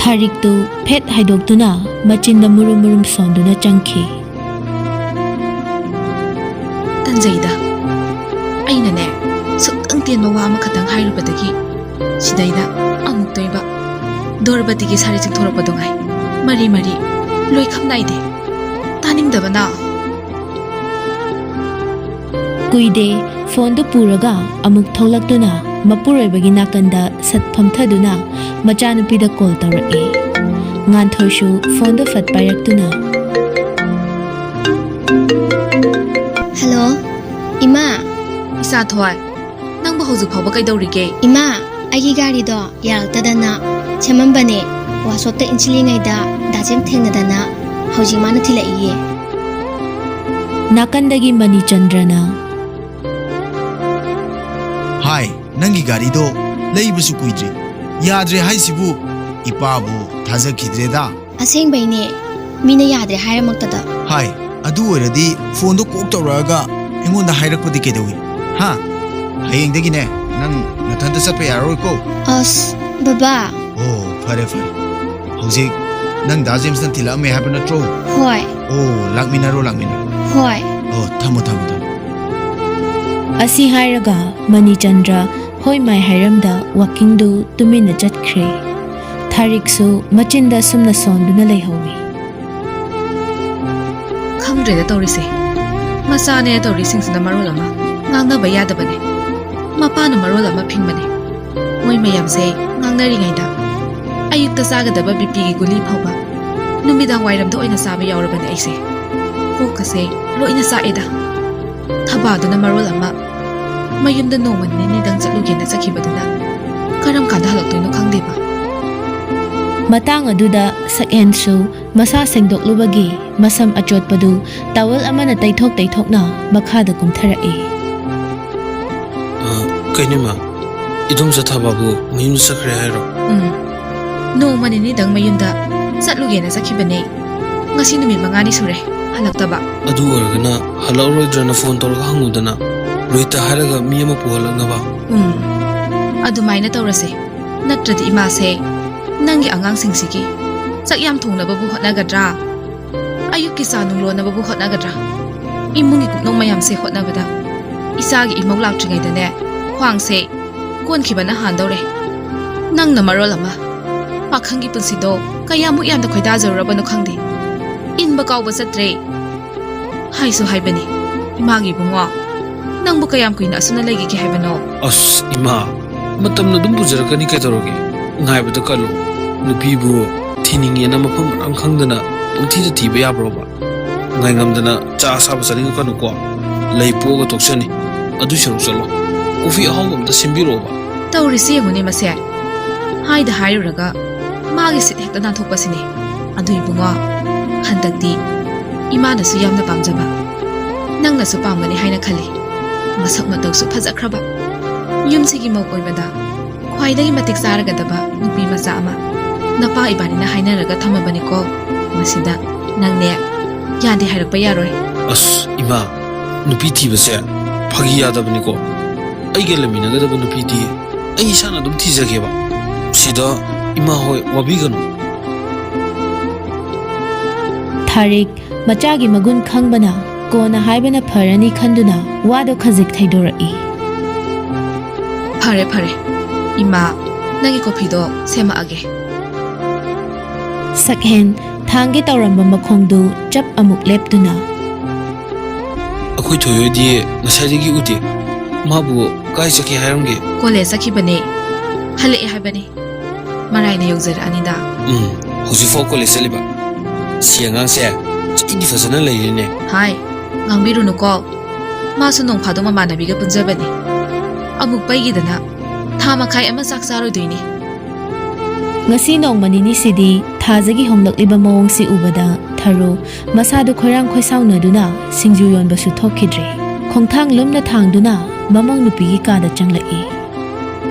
ꯊꯥꯔꯤꯛꯇꯨ ꯐꯦꯠ ꯍꯥꯏꯗꯣꯛꯇꯨꯅ ꯃꯆꯤꯟꯗ ꯃꯨꯔꯨꯝ ꯃꯨꯔꯨꯝ ꯁꯣꯟꯗꯨꯅ ꯆꯪꯈꯤ꯫ ꯇꯟꯖꯩꯗ꯫ ꯑꯩꯅꯅꯦ ꯁꯨꯛꯇꯪ ꯇꯦꯟꯕ ꯋꯥ ꯑꯃꯈꯛꯇꯪ ꯍꯥꯏꯔꯨꯕꯗꯒꯤ ꯁꯤꯗꯩꯗ ꯑꯃꯨꯛꯇꯣꯏꯕ ꯗꯣꯔꯕꯇꯤꯒꯤ ꯁꯥꯔꯤ ꯆꯤꯡꯊꯣꯔꯛꯄꯗꯣ ꯉꯥꯏ꯫ ꯃꯔꯤ ꯃꯔꯤ ꯂꯣꯏꯈꯝ ꯅꯥꯏꯗꯦ꯫ ꯇꯥꯅꯤꯡꯗꯕꯅ꯫ ꯀꯨꯏꯗꯦ, ꯐꯣꯟꯗꯨ ꯄꯨꯔꯒ ꯑꯃꯨꯛ ꯊꯣꯛꯂꯛꯇꯨꯅ ꯃꯄꯨꯔꯣꯏꯕꯒꯤ ꯅꯥꯀꯟꯗ ꯁꯠ ꯐꯝꯊꯗꯨꯅ ꯃꯆꯥꯅꯨꯄꯤꯗ ꯀꯣꯜ ꯇꯧꯔꯛꯏ꯫ ꯉꯥꯟꯊꯣꯏꯁꯨ ꯐꯣꯟꯗꯨ ꯐꯠ ꯄꯥꯏꯔꯛꯇꯨꯅ꯫ ꯍꯜꯂꯣ, ꯏꯃꯥ꯫ ꯏꯆꯥ ꯊꯣꯏ, ꯅꯪꯕꯨ ꯍꯧꯖꯤꯛ ꯐꯥꯎꯕ ꯀꯩꯗꯧꯔꯤꯒꯦ? ꯏꯃꯥ, ꯑꯩꯒꯤ ꯒꯥꯔꯤꯗꯣ ꯌꯥꯔꯛꯇꯗꯅ ꯁꯦꯝꯃꯝꯕꯅꯦ꯫ ꯋꯥꯁꯣꯞꯇ ꯏꯟꯁꯤꯜꯂꯤꯉꯩꯗ ꯗꯥꯖꯦꯝ ꯊꯦꯡꯅꯗꯅ ꯍꯧꯖꯤꯛ ꯃꯥꯅ ꯊꯤꯜꯂꯛꯏꯌꯦ꯫ ꯅꯥꯀꯟꯗꯒꯤ ꯃꯅꯤꯆꯟꯗ꯭ꯔꯅ꯫ ꯍꯥꯏ, ꯅꯪꯒꯤ ꯒꯥꯔꯤꯗꯣ ꯂꯩꯕꯁꯨ ꯀꯨꯏꯗ꯭ꯔꯤ꯫ ꯌꯥꯗ꯭ꯔꯦ ꯍꯥꯏꯁꯤꯕꯨ ꯏꯄꯥꯕꯨ ꯊꯥꯖꯈꯤꯗ꯭ꯔꯦꯗ꯫ ꯑꯁꯦꯡꯕꯩꯅꯦ, ꯃꯤꯅ ꯌꯥꯗ꯭ꯔꯦ ꯍꯥꯏꯔꯃꯛꯇꯗ꯫ ꯍꯥꯏ, ꯑꯗꯨ ꯑꯣꯏꯔꯗꯤ ꯐꯣꯟꯗꯣ ꯀꯣꯛ ꯇꯧꯔꯛꯑꯒ ꯑꯩꯉꯣꯟꯗ ꯍꯥꯏꯔꯛꯄꯗꯤ ꯀꯩꯗꯧꯏ? ꯍꯥ? ꯍꯌꯦꯡꯗꯒꯤꯅꯦ, ꯅꯪ ꯅꯊꯟꯇ ꯆꯠꯄ ꯌꯥꯔꯔꯣꯏꯀꯣ꯫ ꯑꯁ, ꯕꯕꯥ꯫ ꯑꯣ, ꯐꯔꯦ, ꯐꯔꯦ꯫ ꯍꯧꯖꯤꯛ ꯅꯪ ꯗꯥ ꯖꯦꯝꯁꯅ ꯊꯤꯜꯂꯛꯑꯝꯃꯦ ꯍꯥꯏꯕ ꯅꯠꯇ꯭ꯔꯣ? ꯍꯣꯏ꯫ ꯑꯣ, ꯂꯥꯛꯃꯤꯟꯅꯔꯣ, ꯂꯥꯛꯃꯤꯟꯅꯔꯣ꯫ ꯍꯣꯏ꯫ ꯑꯣ, ꯊꯝꯃꯣ, ꯊꯝꯃꯣ, ꯊꯝꯃꯣ꯫ ꯑꯁꯤ ꯍꯥꯏꯔꯒ ꯃꯅꯤꯆꯟꯗ꯭ꯔ ꯍꯣꯏ ꯃꯥꯏ ꯍꯥꯏꯔꯝꯗ ꯋꯥꯀꯤꯡꯗꯨ ꯇꯨꯃꯤꯟꯅ ꯆꯠꯈ꯭ꯔꯦ꯫ ꯊꯥꯔꯤꯛꯁꯨ ꯃꯆꯤꯟꯗ ꯁꯨꯝꯅ ꯁꯣꯟꯗꯨꯅ ꯂꯩꯍꯧꯏ꯫ ꯈꯪꯗ꯭ꯔꯦꯗ ꯇꯧꯔꯤꯁꯦ꯫ ꯃꯆꯥꯅꯦ ꯇꯧꯔꯤꯁꯤꯡꯁꯤꯅ ꯃꯔꯣꯜ ꯑꯃ ꯉꯥꯡꯅꯕ ꯌꯥꯗꯕꯅꯦ꯫ ꯃꯄꯥꯅ ꯃꯔꯣꯜ ꯑꯃ ꯐꯤꯡꯕꯅꯦ꯫ ꯃꯣꯏ ꯃꯌꯥꯝꯁꯦ ꯉꯥꯡꯅꯔꯤꯉꯩꯗ ꯑꯌꯨꯛꯇ ꯆꯥꯒꯗꯕ ꯕꯤꯄꯤꯒꯤ ꯒꯨꯂꯤ ꯐꯥꯎꯕ ꯅꯨꯃꯤꯗꯥꯡ ꯋꯥꯏꯔꯝꯗ ꯑꯣꯏꯅ ꯆꯥꯕ ꯌꯥꯎꯔꯕꯅꯦ ꯑꯩꯁꯦ꯫ ꯀꯣꯛꯀꯁꯦ ꯂꯣꯏꯅ ꯆꯥꯛꯑꯦꯗ꯫ ꯊꯕꯥꯗꯨꯅ ꯃꯔꯣꯜ ꯑꯃ ꯃꯌꯨꯝꯗ ꯅꯣꯡꯃ ꯅꯤꯅꯤꯗꯪ ꯆꯠꯂꯨꯒꯦꯅ ꯆꯠꯈꯤꯕꯗꯨꯅ ꯀꯔꯝ ꯀꯥꯟꯗ ꯍꯜꯂꯛꯇꯣꯏꯅꯣ ꯈꯪꯗꯦꯕ꯫ ꯃꯇꯥꯡ ꯑꯗꯨꯗ ꯁꯛꯍꯦꯟꯁꯨ ꯃꯁꯥ ꯁꯦꯡꯗꯣꯛꯂꯨꯕꯒꯤ ꯃꯁꯝ ꯑꯆꯣꯠꯄꯗꯨ ꯇꯥꯋꯦꯜ ꯑꯃꯅ ꯇꯩꯊꯣꯛ ꯇꯩꯊꯣꯛꯅ ꯃꯈꯥꯗ ꯀꯨꯝꯊꯔꯛꯏ꯫ ꯑ, ꯀꯩꯅꯣ ꯏꯃꯥ? ꯏꯗꯣꯝꯆꯥ ꯊꯕꯥꯕꯨ ꯃꯌꯨꯝꯗ ꯆꯠꯈ꯭ꯔꯦ ꯍꯥꯏꯔꯣ? ꯎꯝ꯫ ꯅꯣꯡꯃ ꯅꯤꯅꯤꯗꯪ ꯃꯌꯨꯝꯗ ꯆꯠꯂꯨꯒꯦꯅ ꯆꯠꯈꯤꯕꯅꯦ꯫ ꯉꯁꯤ ꯅꯨꯃꯤꯠ ꯃꯉꯥꯅꯤ ꯁꯨꯔꯦ ꯍꯜꯂꯛꯇꯕ꯫ ꯑꯗꯨ ꯑꯣꯏꯔꯒꯅ ꯍꯜꯂꯛꯑꯔꯣꯏꯗ꯭ꯔꯅ ꯐꯣꯟ ꯇꯧꯔꯒ ꯍꯪꯉꯨꯗꯅ, ꯔꯣꯍꯤꯠꯇ ꯍꯥꯏꯔꯒ ꯃꯤ ꯑꯃ ꯄꯨꯍꯜꯂꯛꯅꯕ꯫ ꯎꯝ, ꯑꯗꯨꯃꯥꯏꯅ ꯇꯧꯔꯁꯦ꯫ ꯅꯠꯇ꯭ꯔꯗꯤ ꯏꯃꯥꯁꯦ ꯅꯪꯒꯤ ꯑꯉꯥꯡꯁꯤꯡꯁꯤꯒꯤ ꯆꯥꯛ ꯌꯥꯝ ꯊꯣꯡꯅꯕꯕꯨ ꯍꯣꯠꯅꯒꯗ꯭ꯔꯥ, ꯑꯌꯨꯛꯀꯤ ꯆꯥ ꯅꯨꯡ ꯂꯣꯟꯅꯕꯕꯨ ꯍꯣꯠꯅꯒꯗ꯭ꯔꯥ? ꯏꯃꯨꯡꯒꯤ ꯀꯨꯞꯅꯣꯝ ꯃꯌꯥꯝꯁꯦ ꯍꯣꯠꯅꯕꯗ ꯏꯆꯥꯒꯤ ꯏꯃꯧ ꯂꯥꯛꯇ꯭ꯔꯤꯉꯩꯗꯅꯦ ꯈ꯭ꯋꯥꯡꯁꯦ ꯀꯣꯟꯈꯤꯕꯅ ꯍꯥꯟꯗꯧꯔꯦ꯫ ꯅꯪꯅ ꯃꯔꯣꯜ ꯑꯃ ꯄꯥꯈꯪꯒꯤ ꯄꯨꯟꯁꯤꯗꯣ ꯀꯌꯥꯃꯨꯛ ꯌꯥꯝꯅ ꯈꯣꯏꯗꯥꯖꯔꯨꯔꯕꯅꯣ ꯈꯪꯗꯦ꯫ ꯏꯟꯕ ꯀꯥꯎꯕ ꯆꯠꯇ꯭ꯔꯦ꯫ ꯍꯥꯏꯁꯨ ꯍꯥꯏꯕꯅꯤ, ꯏꯃꯥꯒꯤ ꯏꯕꯨꯡꯉꯣ, ꯅꯪꯕꯨ ꯀꯌꯥꯝ ꯀꯨꯏꯅ ꯑꯁꯨꯝꯅ ꯂꯩꯈꯤꯒꯦ ꯍꯥꯏꯕꯅꯣ? ꯑꯁ, ꯏꯃꯥ, ꯃꯇꯝꯅ ꯑꯗꯨꯝ ꯄꯨꯖꯔꯛꯀꯅꯤ, ꯀꯩꯗꯧꯔꯒꯦ? ꯉꯥꯏꯕꯗ ꯀꯜꯂꯨ꯫ ꯅꯨꯄꯤꯕꯨ ꯊꯤꯅꯤꯡꯉꯦꯅ ꯃꯐꯝ ꯃꯔꯥꯡ ꯈꯪꯗꯅ ꯄꯪꯊꯤꯗ ꯊꯤꯕ ꯌꯥꯕ꯭ꯔꯣꯕ? ꯉꯥꯏꯉꯝꯗꯅ ꯆꯥ ꯑꯁꯥꯕ ꯆꯥꯅꯤꯡꯉꯛꯀꯅꯨꯀꯣ꯫ ꯂꯩ ꯄꯣꯛꯑꯒ ꯇꯣꯛꯆꯅꯤ꯫ ꯑꯗꯨꯏ ꯁꯔꯨꯛ ꯆꯠꯂꯣ꯫ ꯀꯣꯐꯤ ꯑꯍꯥꯎꯕ ꯑꯝꯇ ꯁꯦꯝꯕꯤꯔꯛꯑꯣꯕ꯫ ꯇꯧꯔꯤꯁꯤ ꯌꯦꯡꯉꯨꯅꯦ ꯃꯁꯦ꯫ ꯍꯥꯏꯗ ꯍꯥꯏꯔꯨꯔꯒ ꯃꯥꯒꯤ ꯁꯤꯠ ꯍꯦꯛꯇ ꯅꯥꯟꯊꯣꯛꯄꯁꯤꯅꯦ꯫ ꯑꯗꯨ ꯏꯕꯨꯡꯉꯣ, ꯍꯟꯗꯛꯇꯤ ꯏꯃꯥꯅꯁꯨ ꯌꯥꯝꯅ ꯄꯥꯝꯖꯕ, ꯅꯪꯅꯁꯨ ꯄꯥꯝꯒꯅꯤ ꯍꯥꯏꯅ ꯈꯜꯂꯤ꯫ ꯃꯁꯛ ꯃꯇꯧꯁꯨ ꯐꯖꯈ꯭ꯔꯕ, ꯌꯨꯝꯁꯤꯒꯤ ꯃꯧ ꯑꯣꯏꯕꯗ ꯈ꯭ꯋꯥꯏꯗꯒꯤ ꯃꯇꯤꯛ ꯆꯥꯔꯒꯗꯕ ꯅꯨꯄꯤ ꯃꯆꯥ ꯑꯃ ꯅꯄꯥ ꯏꯕꯥꯅꯤꯅ ꯍꯥꯏꯅꯔꯒ ꯊꯝꯃꯕꯅꯤꯀꯣ꯫ ꯃꯁꯤꯗ ꯅꯪꯅꯦ ꯌꯥꯗꯦ ꯍꯥꯏꯔꯛꯄ ꯌꯥꯔꯣꯏ꯫ ꯑꯁ ꯏꯃꯥ, ꯅꯨꯄꯤ ꯊꯤꯕꯁꯦ ꯐꯥꯒꯤ ꯌꯥꯗꯕꯅꯤꯀꯣ꯫ ꯑꯩꯒ ꯂꯩꯃꯤꯟꯅꯒꯗꯕ ꯅꯨꯄꯤꯗꯤ ꯑꯩ ꯏꯁꯥꯅ ꯑꯗꯨꯝ ꯊꯤꯖꯒꯦꯕ꯫ ꯁꯤꯗ ꯏꯃꯥ ꯍꯣꯏ ꯋꯥꯕꯤꯒꯅꯨ꯫ ꯊꯥꯔꯤꯛ ꯃꯆꯥꯒꯤ ꯃꯒꯨꯟ ꯈꯪꯕꯅ ꯀꯣꯟꯅ ꯍꯥꯏꯕꯅ ꯐꯔꯅꯤ ꯈꯟꯗꯨꯅ ꯋꯥꯗꯣ ꯈꯖꯤꯛ ꯊꯩꯗꯣꯔꯛꯏ꯫ ꯐꯔꯦ ꯐꯔꯦ, ꯏꯃꯥ, ꯅꯪꯒꯤ ꯀꯣꯐꯤꯗꯣ ꯁꯦꯝꯃꯛꯑꯒꯦ꯫ ꯁꯛꯍꯦꯟ ꯊꯥꯡꯒꯦ ꯇꯧꯔꯝꯕ ꯃꯈꯣꯡꯗꯨ ꯆꯞ ꯑꯃꯨꯛ ꯂꯦꯞꯇꯨꯅ꯫ ꯑꯩꯈꯣꯏ ꯊꯣꯏꯍꯣꯏꯗꯤ ꯉꯁꯥꯏꯗꯒꯤ ꯎꯗꯦ꯫ ꯃꯥꯕꯨ ꯀꯥꯏ ꯆꯠꯈꯤ ꯍꯥꯏꯔꯝꯒꯦ? ꯀꯣꯂꯦꯖ ꯆꯠꯈꯤꯕꯅꯦ, ꯍꯜꯂꯛꯑꯦ ꯍꯥꯏꯕꯅꯤ꯫ ꯃꯔꯥꯏꯅ ꯌꯧꯖꯔꯛꯑꯅꯤꯗ꯫ ꯎꯝ, ꯍꯧꯖꯤꯛꯐꯥꯎ ꯀꯣꯂꯦꯖ ꯆꯠꯂꯤꯕ? ꯁꯤ ꯑꯉꯥꯡꯁꯦ ꯆꯍꯤꯗꯤ ꯐꯖꯅ ꯂꯩꯔꯤꯅꯦ꯫ ꯍꯥꯏ, ꯉꯥꯡꯕꯤꯔꯨꯅꯨꯀꯣ꯫ ꯃꯥꯁꯨ ꯅꯣꯡ ꯐꯥꯗꯣꯛ ꯃꯃꯥꯟꯅꯕꯤꯒ ꯄꯨꯟꯖꯕꯅꯤ꯫ ꯑꯃꯨꯛ ꯄꯩꯒꯤꯗꯅ ꯊꯥ ꯃꯈꯥꯏ ꯑꯃ ꯆꯥꯛ ꯆꯥꯔꯣꯏꯗꯣꯏꯅꯤ꯫ ꯉꯁꯤ ꯅꯣꯡꯃ ꯅꯤꯅꯤꯁꯤꯗꯤ ꯊꯥꯖꯒꯤ ꯍꯣꯡꯂꯛꯂꯤꯕ ꯃꯑꯣꯡꯁꯤ ꯎꯕꯗ ꯊꯔꯣ ꯃꯁꯥꯗꯨ ꯈꯣꯏꯔꯥꯡ ꯈꯣꯏꯁꯥꯎꯅꯗꯨꯅ ꯁꯤꯡꯖꯨ ꯌꯣꯟꯕꯁꯨ ꯊꯣꯛꯈꯤꯗ꯭ꯔꯦ꯫ ꯈꯣꯡꯊꯥꯡ ꯂꯨꯝꯅ ꯊꯥꯡꯗꯨꯅ ꯃꯃꯧ ꯅꯨꯄꯤꯒꯤ ꯀꯥꯗ ꯆꯪꯂꯛꯏ꯫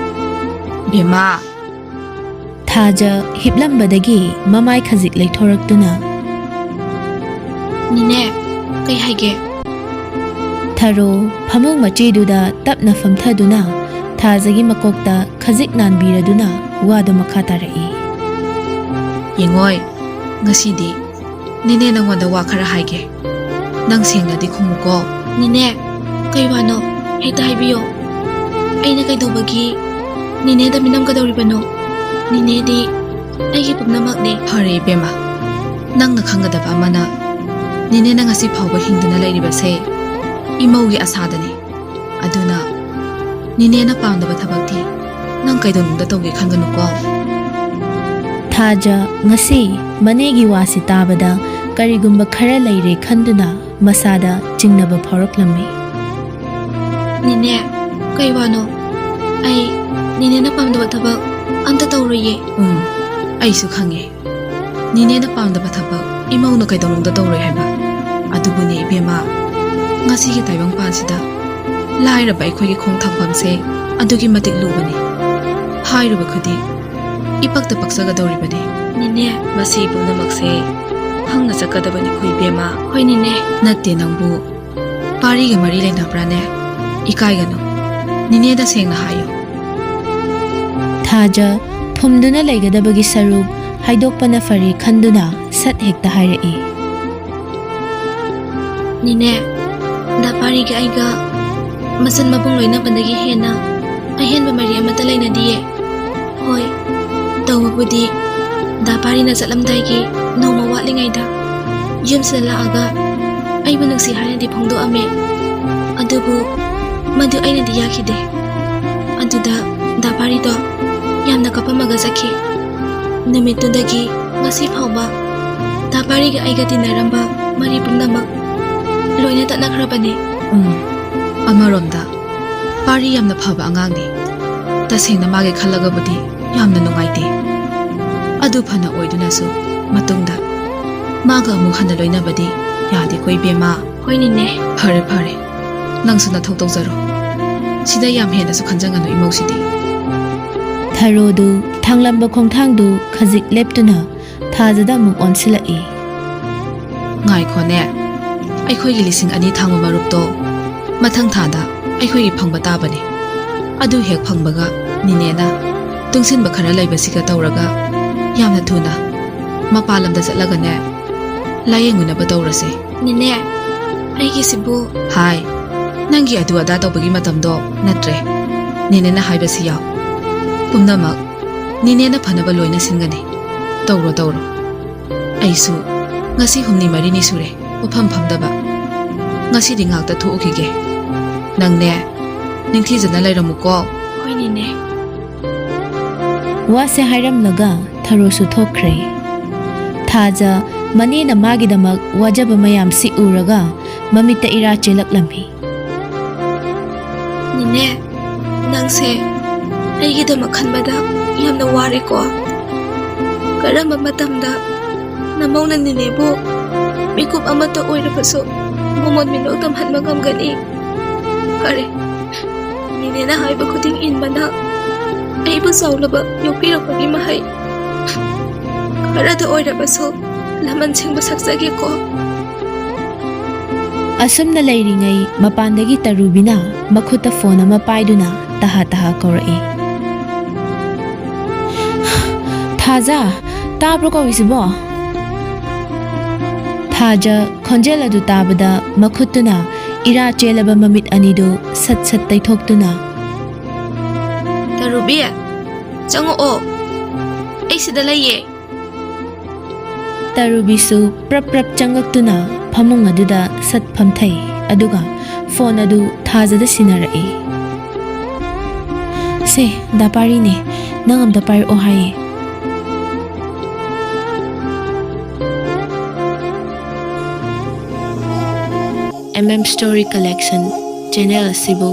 ꯕꯦꯝꯃ꯫ ꯊꯥꯖ ꯍꯤꯞꯂꯝꯕꯗꯒꯤ ꯃꯃꯥꯏ ꯈꯖꯤꯛ ꯂꯩꯊꯣꯔꯛꯇꯨꯅ꯫ ꯅꯤꯅꯦ, ꯀꯩ ꯍꯥꯏꯒꯦ? ꯊꯔꯣ ꯐꯃꯨꯡ ꯃꯆꯤꯗꯨꯗ ꯇꯞꯅ ꯐꯝꯊꯗꯨꯅ ꯊꯥꯖꯒꯤ ꯃꯀꯣꯛꯇ ꯈꯖꯤꯛ ꯅꯥꯟꯕꯤꯔꯗꯨꯅ ꯋꯥꯗꯨ ꯃꯈꯥ ꯇꯥꯔꯛꯏ꯫ ꯌꯦꯡꯉꯣꯏ, ꯉꯁꯤꯗꯤ ꯅꯦꯅꯦ ꯅꯪꯉꯣꯟꯗ ꯋꯥ ꯈꯔ ꯍꯥꯏꯒꯦ꯫ ꯅꯪ ꯁꯦꯡꯅꯗꯤ ꯈꯨꯝꯃꯨꯀꯣ꯫ ꯅꯦꯅꯦ, ꯀꯩ ꯋꯥꯅꯣ? ꯍꯦꯛꯇ ꯍꯥꯏꯕꯤꯌꯣ꯫ ꯑꯩꯅ ꯀꯩꯗꯧꯕꯒꯤ ꯅꯦꯅꯦꯗ ꯃꯤꯅꯝꯒꯗꯧꯔꯤꯕꯅꯣ? ꯅꯦꯅꯦꯗꯤ ꯑꯩꯒꯤ ꯄꯨꯝꯅꯃꯛꯅꯦ꯫ ꯐꯔꯦ ꯏꯕꯦꯝꯃ, ꯅꯪꯅ ꯈꯪꯒꯗꯕ ꯑꯃꯅ, ꯅꯦꯅꯦꯅ ꯉꯁꯤ ꯐꯥꯎꯕ ꯍꯤꯡꯗꯨꯅ ꯂꯩꯔꯤꯕꯁꯦ ꯏꯃꯧꯒꯤ ꯑꯁꯥꯗꯅꯤ꯫ ꯑꯗꯨꯅ ꯅꯦꯅꯦꯅ ꯄꯥꯝꯗꯕ ꯊꯕꯛꯇꯤ ꯅꯪ ꯀꯩꯗꯧꯅꯨꯡꯗ ꯇꯧꯒꯦ ꯈꯟꯒꯅꯨꯀꯣ꯫ ꯊꯥꯖ ꯉꯁꯤ ꯃꯅꯦꯒꯤ ꯋꯥꯁꯤ ꯇꯥꯕꯗ ꯀꯔꯤꯒꯨꯝꯕ ꯈꯔ ꯂꯩꯔꯦ ꯈꯟꯗꯨꯅ ꯃꯁꯥꯗ ꯆꯤꯡꯅꯕ ꯐꯥꯎꯔꯛꯂꯝꯃꯤ꯫ ꯅꯦꯅꯦ, ꯀꯩ ꯋꯥꯅꯣ? ꯑꯩ ꯅꯦꯅꯦꯅ ꯄꯥꯝꯗꯕ ꯊꯕꯛ ꯑꯝꯇ ꯇꯧꯔꯣꯏꯌꯦ꯫ ꯎꯝ, ꯑꯩꯁꯨ ꯈꯪꯉꯦ꯫ ꯅꯦꯅꯦꯅ ꯄꯥꯝꯗꯕ ꯊꯕꯛ ꯏꯃꯧꯅ ꯀꯩꯗꯧꯅꯨꯡꯗ ꯇꯧꯔꯣꯏ ꯍꯥꯏꯕ꯫ ꯑꯗꯨꯕꯨꯅꯦ ꯏꯕꯦꯝꯃ, ꯉꯁꯤꯒꯤ ꯇꯥꯏꯕꯪꯄꯥꯟꯁꯤꯗ ꯂꯥꯏꯔꯕ ꯑꯩꯈꯣꯏꯒꯤ ꯈꯣꯡ ꯊꯥꯡꯐꯝꯁꯦ ꯑꯗꯨꯛꯀꯤ ꯃꯇꯤꯛ ꯂꯨꯕꯅꯤ꯫ ꯍꯥꯏꯔꯨꯕ ꯈꯨꯗꯤꯡ ꯏꯄꯛꯇ ꯄꯛꯆꯒꯗꯧꯔꯤꯕꯅꯤ꯫ ꯅꯦꯅꯦ, ꯃꯁꯤ ꯄꯨꯝꯅꯃꯛꯁꯦ ꯈꯪꯅ ꯇꯛꯀꯗꯕꯅꯤꯀꯣ ꯏꯕꯦꯝꯃ꯫ ꯍꯣꯏ ꯅꯦꯅꯦ꯫ ꯅꯠꯇꯦ, ꯅꯪꯕꯨ ꯄꯥꯔꯤꯒ ꯃꯔꯤ ꯂꯩꯅꯕ꯭ꯔꯥꯅꯦ? ꯏꯀꯥꯏꯒꯅꯨ, ꯅꯦꯅꯦꯗ ꯁꯦꯡꯅ ꯍꯥꯏꯌꯨ꯫ ꯊꯥꯖ ꯐꯨꯝꯗꯨꯅ ꯂꯩꯒꯗꯕꯒꯤ ꯁꯔꯨꯛ ꯍꯥꯏꯗꯣꯛꯄꯅ ꯐꯔꯦ ꯈꯟꯗꯨꯅ ꯁꯠ ꯍꯦꯛꯇ ꯍꯥꯏꯔꯛꯏ꯫ ꯅꯦꯅꯦ, ꯗꯥ ꯄꯥꯔꯤꯒ ꯑꯩꯒ ꯃꯆꯟ ꯃꯕꯨꯡ ꯂꯣꯏꯅꯕꯗꯒꯤ ꯍꯦꯟꯅ ꯑꯍꯦꯟꯕ ꯃꯔꯤ ꯑꯃꯠꯇ ꯂꯩꯅꯗꯤꯌꯦ꯫ ꯍꯣꯏ, ꯇꯧꯕꯕꯨꯗꯤ ꯗꯥ ꯄꯥꯔꯤꯅ ꯆꯠꯂꯝꯗꯥꯏꯒꯤ ꯅꯣꯡꯃ ꯋꯥꯠꯂꯤꯉꯩꯗ ꯌꯨꯝꯁꯤꯗ ꯂꯥꯛꯑꯒ ꯑꯩꯕꯨ ꯅꯨꯡꯁꯤ ꯍꯥꯏꯅꯗꯤ ꯐꯣꯡꯗꯣꯛꯑꯝꯃꯦ꯫ ꯑꯗꯨꯕꯨ ꯃꯗꯨ ꯑꯩꯅꯗꯤ ꯌꯥꯈꯤꯗꯦ꯫ ꯑꯗꯨꯗ ꯗꯥ ꯄꯥꯔꯤꯗꯣ ꯌꯥꯝꯅ ꯀꯞꯄꯝꯃꯒ ꯆꯠꯈꯤ꯫ ꯅꯨꯃꯤꯠꯇꯨꯗꯒꯤ ꯉꯁꯤ ꯐꯥꯎꯕ ꯗꯥ ꯄꯥꯔꯤꯒ ꯑꯩꯒ ꯇꯤꯟꯅꯔꯝꯕ ꯃꯔꯤ ꯄꯨꯝꯅꯃꯛ ꯂꯣꯏꯅ ꯇꯠꯅꯈ꯭ꯔꯕꯅꯦ꯫ ꯎꯝ, ꯑꯃꯔꯣꯝꯗ ꯄꯥꯔꯤ ꯌꯥꯝꯅ ꯐꯕ ꯑꯉꯥꯡꯅꯤ꯫ ꯇꯁꯦꯡꯅ ꯃꯥꯒꯤ ꯈꯜꯂꯒꯕꯨꯗꯤ ꯌꯥꯝꯅ ꯅꯨꯡꯉꯥꯏꯇꯦ꯫ ꯑꯗꯨ ꯐꯅ ꯑꯣꯏꯗꯨꯅꯁꯨ ꯃꯇꯨꯡꯗ ꯃꯥꯒ ꯑꯃꯨꯛ ꯍꯟꯅ ꯂꯣꯏꯅꯕꯗꯤ ꯌꯥꯗꯦꯀꯣ ꯏꯕꯦꯝꯃ꯫ ꯍꯣꯏ ꯅꯦꯅꯦ꯫ ꯐꯔꯦ ꯐꯔꯦ, ꯅꯪꯁꯨ ꯅꯊꯧ ꯇꯧꯖꯔꯣ꯫ ꯁꯤꯗ ꯌꯥꯝ ꯍꯦꯟꯅꯁꯨ ꯈꯟꯖꯒꯅꯨ ꯏꯃꯧꯁꯤꯗꯤ꯫ ꯊꯔꯣꯗꯨ ꯊꯥꯡꯂꯝꯕ ꯈꯣꯡꯊꯥꯡꯗꯨ ꯈꯖꯤꯛ ꯂꯦꯞꯇꯨꯅ ꯊꯥꯖꯗ ꯑꯃꯨꯛ ꯑꯣꯟꯁꯤꯜꯂꯛꯏ꯫ ꯉꯥꯏꯈꯣꯅꯦ, ꯑꯩꯈꯣꯏꯒꯤ ꯂꯤꯁꯤꯡ ꯑꯅꯤ ꯊꯥꯡꯕ ꯃꯔꯨꯞꯇꯣ ꯃꯊꯪ ꯊꯥꯗ ꯑꯩꯈꯣꯏꯒꯤ ꯐꯪꯕ ꯇꯥꯕꯅꯦ꯫ ꯑꯗꯨ ꯍꯦꯛ ꯐꯪꯕꯒ ꯅꯤꯅꯦꯅ ꯇꯨꯡꯁꯤꯟꯕ ꯈꯔ ꯂꯩꯕꯁꯤꯒ ꯇꯧꯔꯒ ꯌꯥꯝꯅ ꯊꯨꯅ ꯃꯄꯥꯟ ꯂꯝꯗ ꯆꯠꯂꯒꯅꯦ, ꯂꯥꯌꯦꯡꯉꯨꯅꯕ ꯇꯧꯔꯁꯦ꯫ ꯅꯦꯅꯦ, ꯑꯩꯒꯤꯁꯤꯕꯨ? ꯍꯥꯏ, ꯅꯪꯒꯤ ꯑꯗꯨ ꯑꯗꯥ ꯇꯧꯕꯒꯤ ꯃꯇꯝꯗꯣ ꯅꯠꯇ꯭ꯔꯦ꯫ ꯅꯦꯅꯦꯅ ꯍꯥꯏꯕꯁꯤ ꯌꯥꯎ꯫ ꯄꯨꯝꯅꯃꯛ ꯅꯦꯅꯦꯅ ꯐꯅꯕ ꯂꯣꯏꯅ ꯁꯤꯟꯒꯅꯤ꯫ ꯇꯧꯔꯣ, ꯇꯧꯔꯣ꯫ ꯑꯩꯁꯨ ꯉꯁꯤ ꯍꯨꯝꯅꯤ ꯃꯔꯤꯅꯤ ꯁꯨꯔꯦ ꯄꯣꯠꯐꯝ ꯐꯝꯗꯕ꯫ ꯉꯁꯤꯗꯤ ꯉꯥꯛꯇ ꯊꯣꯛꯎꯈꯤꯒꯦ꯫ ꯅꯪꯅꯦ, ꯅꯤꯡꯊꯤꯖꯅ ꯂꯩꯔꯝꯃꯨꯀꯣ꯫ ꯍꯣꯏ, ꯅꯦꯅꯦ꯫ ꯋꯥꯁꯦ ꯍꯥꯏꯔꯝꯂꯒ ꯊꯔꯣꯁꯨ ꯊꯣꯛꯈ꯭ꯔꯦ꯫ ꯊꯥꯖ ꯃꯅꯦꯅ ꯃꯥꯒꯤꯗꯃꯛ ꯋꯥꯖꯕ ꯃꯌꯥꯝꯁꯤ ꯎꯔꯒ ꯃꯃꯤꯠꯇ ꯏꯔꯥ ꯆꯦꯜꯂꯛꯂꯝꯃꯤ꯫ ꯅꯦꯅꯦ, ꯅꯪꯁꯦ ꯑꯩꯒꯤꯗꯃꯛ ꯈꯟꯕꯗ ꯌꯥꯝꯅ ꯋꯥꯔꯦꯀꯣ꯫ ꯀꯔꯝꯕ ꯃꯇꯝꯗ ꯅꯃꯧꯅ ꯅꯦꯅꯦꯕꯨ ꯃꯤꯀꯨꯞ ꯑꯃꯠꯇ ꯑꯣꯏꯔꯕꯁꯨ ꯃꯃꯣꯟ ꯃꯤꯅꯣꯛ ꯇꯝꯍꯟꯕ ꯉꯝꯒꯅꯤ? ꯐꯔꯦ, ꯅꯦꯅꯦꯅ ꯍꯥꯏꯕ ꯈꯨꯗꯤꯡ ꯏꯟꯕꯅ ꯑꯩꯕꯨ ꯆꯥꯎꯂꯕ ꯌꯣꯛꯄꯤꯔꯛꯄꯒꯤ ꯃꯍꯩ꯫ ꯈꯔꯗ ꯑꯣꯏꯔꯕꯁꯨ ꯂꯃꯟ ꯁꯤꯡꯕ ꯁꯛꯆꯒꯦꯀꯣ꯫ ꯑꯁꯨꯝꯅ ꯂꯩꯔꯤꯉꯩ ꯃꯄꯥꯟꯗꯒꯤ ꯇꯔꯨꯕꯤꯅ ꯃꯈꯨꯠꯇ ꯐꯣꯟ ꯑꯃ ꯄꯥꯏꯗꯨꯅ ꯇꯍꯥ ꯇꯍꯥ ꯀꯧꯔꯛꯏ꯫ "ꯊꯥꯖ, ꯇꯥꯕ꯭ꯔꯣ ꯀꯧꯔꯤꯁꯤꯕꯣ?" ꯊꯥꯖ ꯈꯣꯟꯖꯦꯜ ꯑꯗꯨ ꯇꯥꯕꯗ ꯃꯈꯨꯠꯇꯨꯅ ꯏꯔꯥ ꯆꯦꯜꯂꯕ ꯃꯃꯤꯠ ꯑꯅꯤꯗꯨ ꯁꯠ ꯁꯠ ꯇꯩꯊꯣꯛꯇꯨꯅ, "ꯇꯔꯨꯕꯤ, ꯆꯪꯉꯛꯑꯣ, ꯑꯩ ꯁꯤꯗ ꯂꯩꯌꯦ꯫" ꯇꯔꯨꯕꯤꯁꯨ ꯄ꯭ꯔꯞ ꯄ꯭ꯔꯞ ꯆꯪꯉꯛꯇꯨꯅ ꯐꯃꯨꯡ ꯑꯗꯨꯗ ꯁꯠ ꯐꯝꯊꯩ, ꯑꯗꯨꯒ ꯐꯣꯟ ꯑꯗꯨ ꯊꯥꯖꯗ ꯁꯤꯟꯅꯔꯛꯏ꯫ "ꯁꯦ, ꯗꯥ ꯄꯥꯔꯤꯅꯦ, ꯅꯪ ꯑꯝꯇ ꯄꯥꯏꯔꯛꯑꯣ ꯍꯥꯏꯌꯦ꯫" M M Story Collection channel ꯑꯁꯤꯕꯨ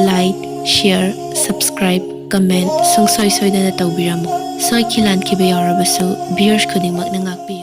like, share, subscribe, comment ꯁꯨꯡꯁꯣꯏ ꯁꯣꯏꯗꯅ ꯇꯧꯕꯤꯔꯝꯃꯨ꯫ ꯁꯣꯏꯈꯤ ꯂꯥꯟꯈꯤꯕ ꯌꯥꯎꯔꯕꯁꯨ viewers ꯈꯨꯗꯤꯡꯃꯛꯅ ꯉꯥꯛꯄꯤ꯫